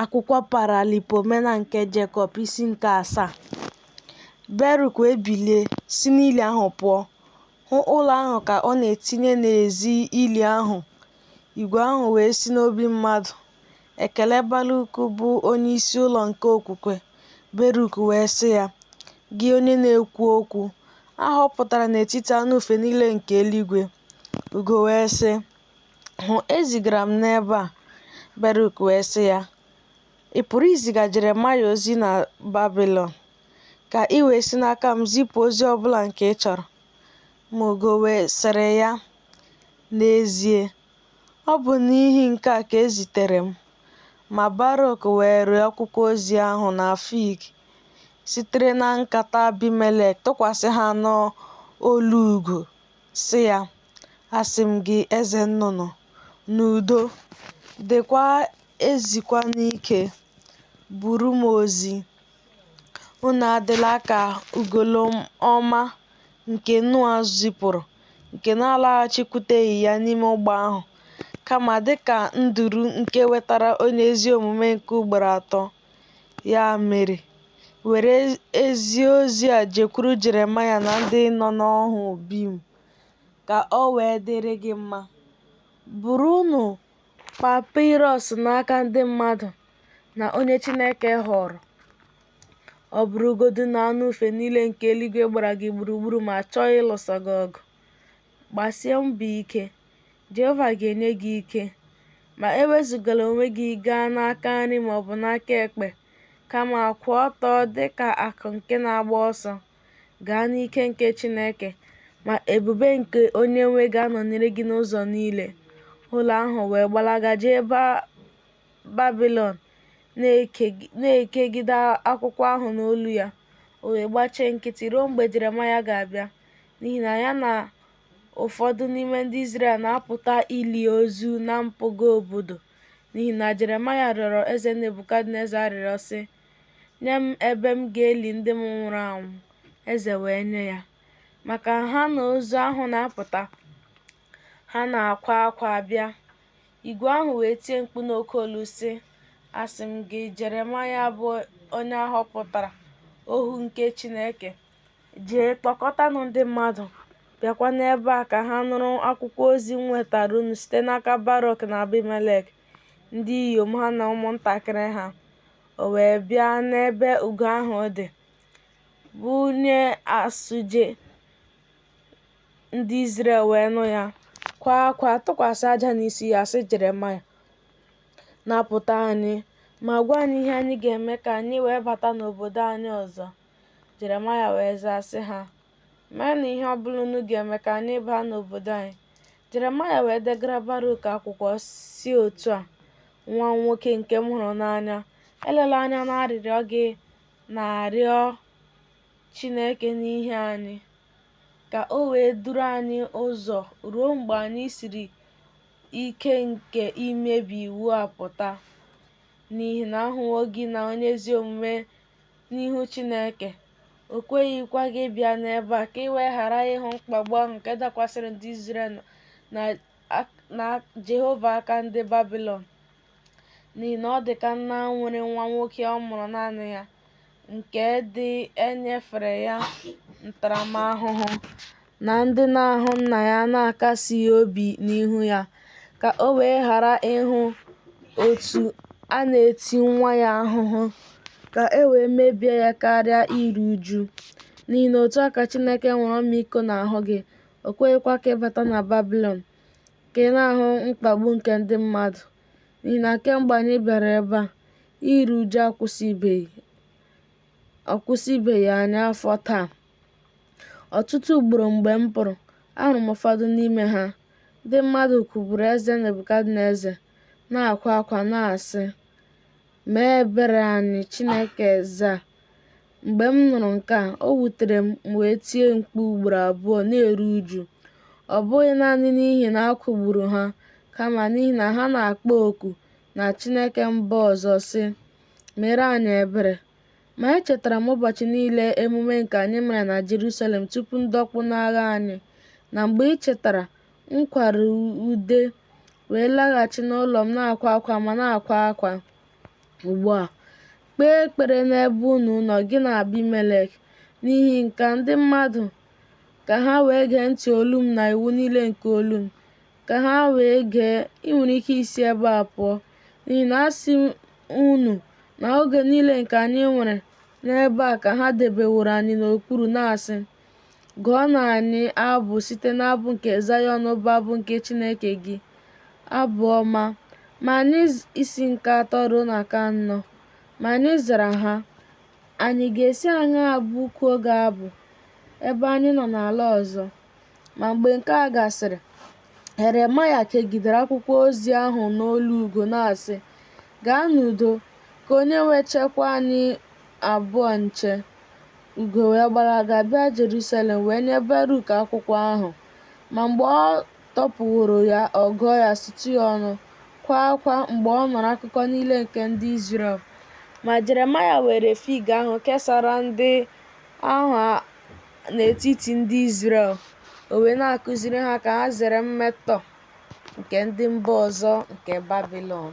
Akwụkwọ Paralipomena nke Jekọb, isi nke 7. Baruk wee bilie, si n'ili ahụ pụọ, hụ ụlọ ahụ ka ọ na-etinye n'èzí ili ahụ. Igwe ahụ wee si n'obi mmadụ. Ekele Baruk bụ onyeisi ụlọ nke okwukwe. Baruk wee sị ya, Gị onye na-ekwu okwu, a họpụtara n'etiti anụ ufe niile nke eluigwe. Ugo wee sị, Hụ, ezigara m n'ebe a. Baruk wee sị ya, Ị pụrụ iziga Jeremaya ozi na Babilọn, ka i wee si n'aka m zipụ ozi ọ bụla nke ị chọrọ. Ma Ugo wee sịrị ya, N'ezie, ọ bụ n'ihi nke a ka e zitere m. Ma Baruk weere akwụkwọ ozi ahụ na fig sitere na nkata Abimelek tụkwasị ha n'olu ugo, sị ya, Asị m gị, eze nnụnụ, n'udo, dịkwa ezikwa n'ike, buru m ozi. Unu adịla ka ugoloọma nke Noa zipụrụ, nke na-alọghachikwuteghị ya n'ime ụgbọ ahụ, kama dị ka nduru nke wetara onye ezi omume nke ugboro atọ. Ya mere, were ezi ozi a jekwuru Jeremaya na ndị nọ n'ọhụ Bim, ka o wee dịrị gị mma. Burunu papịrọs n'aka ndị mmadụ na onye Chineke họọrọ. Ọ bụrụgodu na anụ ufe niile nke eluigwe gbara gị gburugburu ma chọọ ịlụso gị ọgụ, gbasie mbọ ike, Jehova ga-enye gị ike. Ma ewezugala onwe gị gaa n'aka nri ma ọ bụ n'aka ekpe, kama kwụ ọtọ dị ka akụ nke na-agba ọsọ. Gaa n'ike nke Chineke, ma ebube nke Onye-nwe ga-anọnyere gị n'ụzọ niile. Ụlọ ahụ wee gbalaga jee Babilọn, na-ekegide akwụkwọ ahụ n'olu ya. O wee gbachie nkịtị ruo mgbe Jeremaya ga-abịa, n'ihi na ya na ụfọdụ n'ime ndị Izrel na-apụta ili ozu na mpụga obodo, n'ihi na Jeremaya rịọrọ eze Nebukadneza arịrịọ sị, Nye m ebe m ga-eli ndị m nwụrụ anwụ. Eze wee nye ya. Maka ha na ozu ahụ na-apụta, ha na-akwa akwa bịa. Igwe ahụ wee tie mkpu n'oke olu sị, Asị m gị, Jeremaya bụ onye a họpụtara, ohu nke Chineke, jee kpọkọtanụ ndị mmadụ, bịakwa n'ebe a ka ha nụrụ akwụkwọ ozi m wetara unu site n'aka Baruk na Abimelek, ndị inyom ha na ụmụntakịrị ha. O wee bịa n'ebe ugo ahụ dị, bunye asụje. Ndị Izrel wee nụ ya, kwaa akwa, tụkwasị aja n'isi ya, sị Jeremaya, Napụta anyị, ma gwa anyị ihe anyị ga-eme ka anyị wee bata n'obodo anyị ọzọ. Jeremaya wee zaa sị ha, Meenụ ihe ọ bụla unu ga-eme ka anyị baa n'obodo anyị. Jeremaya wee degara Baruk akwụkwọ, si otu a, Nwa m nwoke nke m hụrụ n'anya, elela anya n'arịrịọ gị na-arịọ Chineke n'ihi anyị, ka o wee duru anyị ụzọ ruo mgbe anyị siri ike nke imebi iwu a pụta. N'ihi na ahụwo gị na onye ezi omume n'ihu Chineke, o kweghịkwa gị bịa n'ebe a ka ị wee ghara ịhụ mkpagbu ahụ nke dakwasịrị ndị Izrel na Jehova aka ndị Babilọn. N'ihi na ọ dị ka nna nwere nwa nwoke ọ mụrụ naanị ya, nke dị enyefere ya ntaramahụhụ, na ndị na-ahụ nna ya na-akasi ya obi n'ihu ya, ka o wee ghara ịhụ otu a na-eti nwa ya ahụhụ, ka e wee mebie ya karịa iru uju. N'ihi na otu a ka Chineke nwere ọmịiko n'ahụ gị, o kweghịkwa ka ị bata na Babilọn, ka ị na-ahụ mkpagbu nke ndị mmadụ. N'ihi na kemgbe anyị bịara ebe a, iru uju akwụsịbeghị anyị afọ taa. Ọtụtụ ugboro mgbe m pụrụ, ahụrụ m ụfọdụ n'ime ha. Ndị mmadụ kwugburu eze Nebukadneza, na-akwa akwa na-asị, Mee ebere anyị, Chineke eze a. Mgbe m nụrụ nke a, o wutere m, m wee tie mkpu ugboro abụọ na-eru uju. Ọ bụghị naanị n'ihi na a kwụgburu ha, kama n'ihi na ha na-akpọ oku na Chineke mba ọzọ sị, Meere anyị ebere. Ma echetara m ụbọchị niile emume nke anyị mere na Jerusalem tupu ndọkpụ n'agha anyị, na mgbe ị chetara, m kwara ude wee laghachi n'ụlọ m na-akwa akwa ma na-akwa akwa. Ugbu a, kpee ekpere n'ebe unu nọ, gị na Abimelek, n'ihi nka ndị mmadụ, ka ha wee gee ntị olu m na iwu niile nke olu m, ka ha wee gee. Ị nwere ike isi ebe a pụọ, n'ihi na asị m unu na oge niile nke anyị nwere n'ebe a ka ha debeworo anyị n'okpuru, na-asị, Gụọnụ anyị abụ site n'abụ nke Zayọn bụ abụ nke Chineke gị, abụ ọma. Ma anyị isi nke atọ ruo na nke anọ. Ma anyị zara ha, Anyị ga-esi aṅaa bụkuo gị abụ, ebe anyị nọ n'ala ọzọ? Ma mgbe nke a gasịrị, Jeremaya kegidere akwụkwọ ozi ahụ n'olu ugo, na-asị, Gaa n'udo, ka Onye-nwe chekwa anyị abụọ nche. Ugo wee gbalaga, bịa Jerusalem, wee nye Baruk akwụkwọ ahụ. Ma mgbe ọ tọpụworo ya, ọ gụọ ya, sutu ya ọnụ, kwaa akwa mgbe ọ nụrụ akụkọ niile nke ndị Izrel. Ma Jeremaya weere fig ahụ kesara ndị ahụ n'etiti ndị Izrel. O wee na-akụziri ha ka ha zere mmetọ nke ndị mba ọzọ nke Babilọn.